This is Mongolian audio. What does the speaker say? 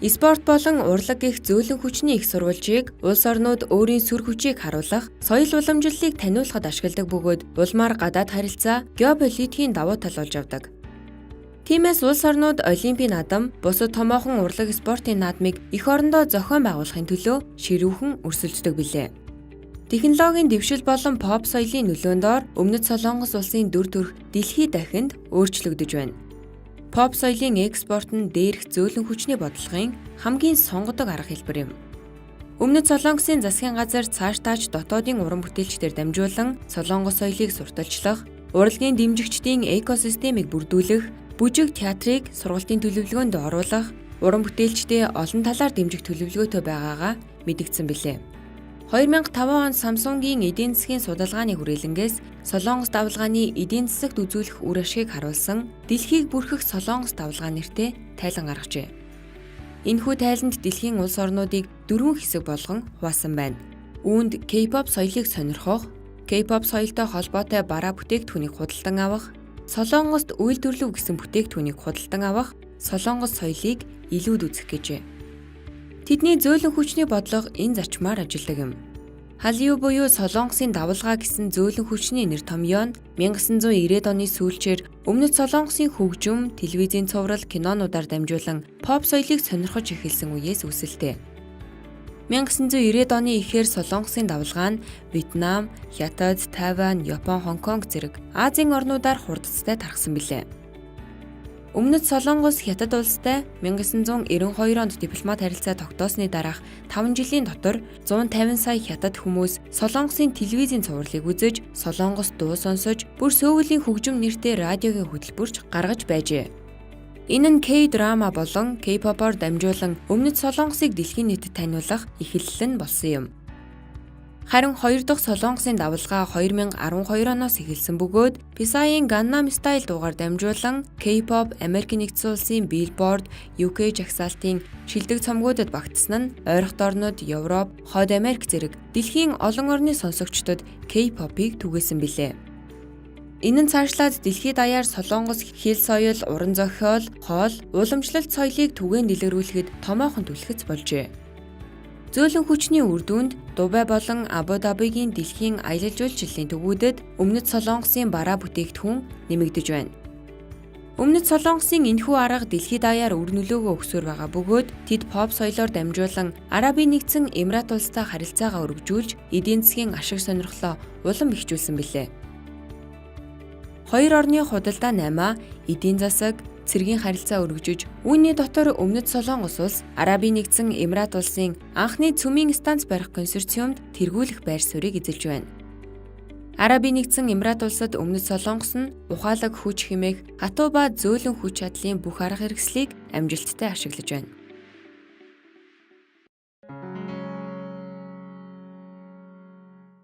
Спорт болон урлаг гэх зөөлөн хүчний их сурвалжийг улс орнууд өөрийн сүр хүчийг харуулах, соёл уламжлалыг таниулахад ашигладаг бөгөөд улмаар гадаад харилцаа, геополитикийн давуу тал болж авдаг. Тиймээс улс орнууд олимпийн наадам, бусад томоохон урлаг спортын наадмыг эх орондоо зохион байгуулахын төлөө ширүүхэн өрсөлддөг билээ. Технологийн дэвшил болон поп соёлын нөлөөнд ор Өмнөд Солонгос улсын дүр төрх дэлхий дахинд өөрчлөгдөж байна. Поп соёлын экспорт нь дээрх зөөлөн хүчний бодлогын хамгийн сонгодог арга хэлбэр юм. Өмнөд Солонгосын засгийн газар цаашдаач дотоодын уран бүтээлчдээр дамжуулан Солонгос соёлыг сурталчлах, урлагийн дэмжигчдийн экосистемийг бүрдүүлэх, бүжиг театрыг сургалтын төлөвлөгөөнд оруулах, уран бүтээлчдээ олон талаар дэмжих төлөвлөгөөтэй байгаагаа мэдэгдсэн билээ. 2005 онд Samsung-ийн эдийн засгийн судалгааны хүрээлэнгээс Солонгос давлгааны эдийн засагт үзүүлэх үр ашгийг харуулсан Дэлхийг бүрхэх Солонгос давлгаа нэртэй тайлан гаргажээ. Энэхүү тайланд дэлхийн улс орнуудыг дөрвөн хэсэг болгон хуваасан байна. Үүнд K-pop соёлыг сонирхох, K-pop соёлтой холбоотой бараа бүтээгдэхүүнийг худалдан авах, Солонгост үйлдвэрлэв гэсэн бүтээгдэхүүнийг худалдан авах, Солонгос соёлыг илүүд үзэх гэжээ. Тэдний зөөлөн хүчний бодлого энэ зарчмаар ажилладаг юм. Халью буюу Солонгосын давлгаа гэсэн зөөлөн хүчний нэр томьёо нь 1990-ад оны сүүлчээр Өмнөд Солонгосын хөгжим, телевизийн цуврал, кинонуудаар дамжуулан поп соёлыг сонирхож эхэлсэн үеэс үүсэлтэй. 1990-ад оны эхээр Солонгосын давлгаа нь Вьетнам, Хятад, Тайвань, Япон, Хонконг зэрэг Азийн орнуудаар хурдацтай тархсан билээ. Өмнөд Солонгос Хятад улстай 1992 онд дипломат харилцаа тогтоосны дараах 5 жилийн дотор 150 сая хятад хүмүүс Солонгосын телевизийн цувралыг үзэж, Солонгос дуу сонсож, бүр Сөүлийн хөгжим нэртэй радиогийн хөтөлбөрч гаргаж байжээ. Энэ нь K-драма болон K-pop-оор дамжуулан Өмнөд Солонгосыг дэлхийн нийтэд таниулах эхлэл нь болсон юм. Харин хоёр дахь Солонгосын давлгаа 2012 оноос эхэлсэн бөгөөд Psy-ийн Gangnam Style дуугаар дамжуулан K-pop Америк Нэгдсэн Улсын Billboard, UK жагсаалтын шилдэг цомгуудад багтсан нь ойролт орнууд, Европ, Хойд Америк зэрэг дэлхийн олон орны сонсогчдод K-pop-ыг түгээсэн билээ. Энэ нь цаашлаад дэлхийд даяар Солонгос хэл соёл, уран зохиол, хоол, уламжлалт соёлыг түгээн дэлгэрүүлэхэд томоохон түлхэц болжээ. Зөөлөн хүчний үр дүнд Дубай болон Абу Дабигийн дэлхийн аялал жуулчлалын төвүүдэд Өмнөд Солонгосын бараа бүтээгдэхүүн нэмэгдэж байна. Өмнөд Солонгосын энэхүү арга дэлхийд даяар үр нөлөөгөө өгсөөр байгаа бөгөөд тэд поп соёлоор дамжуулан Арабын Нэгдсэн Эмират улстай харилцаагаа өргөжүүлж эдийн засгийн ашиг сонирхлоо улам бэхжүүлсэн билээ. Хоёр орны худалдаа наймаа эдийн засаг, цэргийн харилцаа өргөжиж, үүний дотор Өмнөд Солонгос улс Арабын Нэгдсэн Эмират улсын анхны цөмийн станц барих консорциумд тэргүүлэх байр суурийг эзэлж байна. Арабын Нэгдсэн Эмират улсад Өмнөд Солонгос нь ухаалаг хүч хэмээх хатуу ба зөөлөн хүч чадлын бүх арга хэрэгслийг амжилттай ашиглаж байна.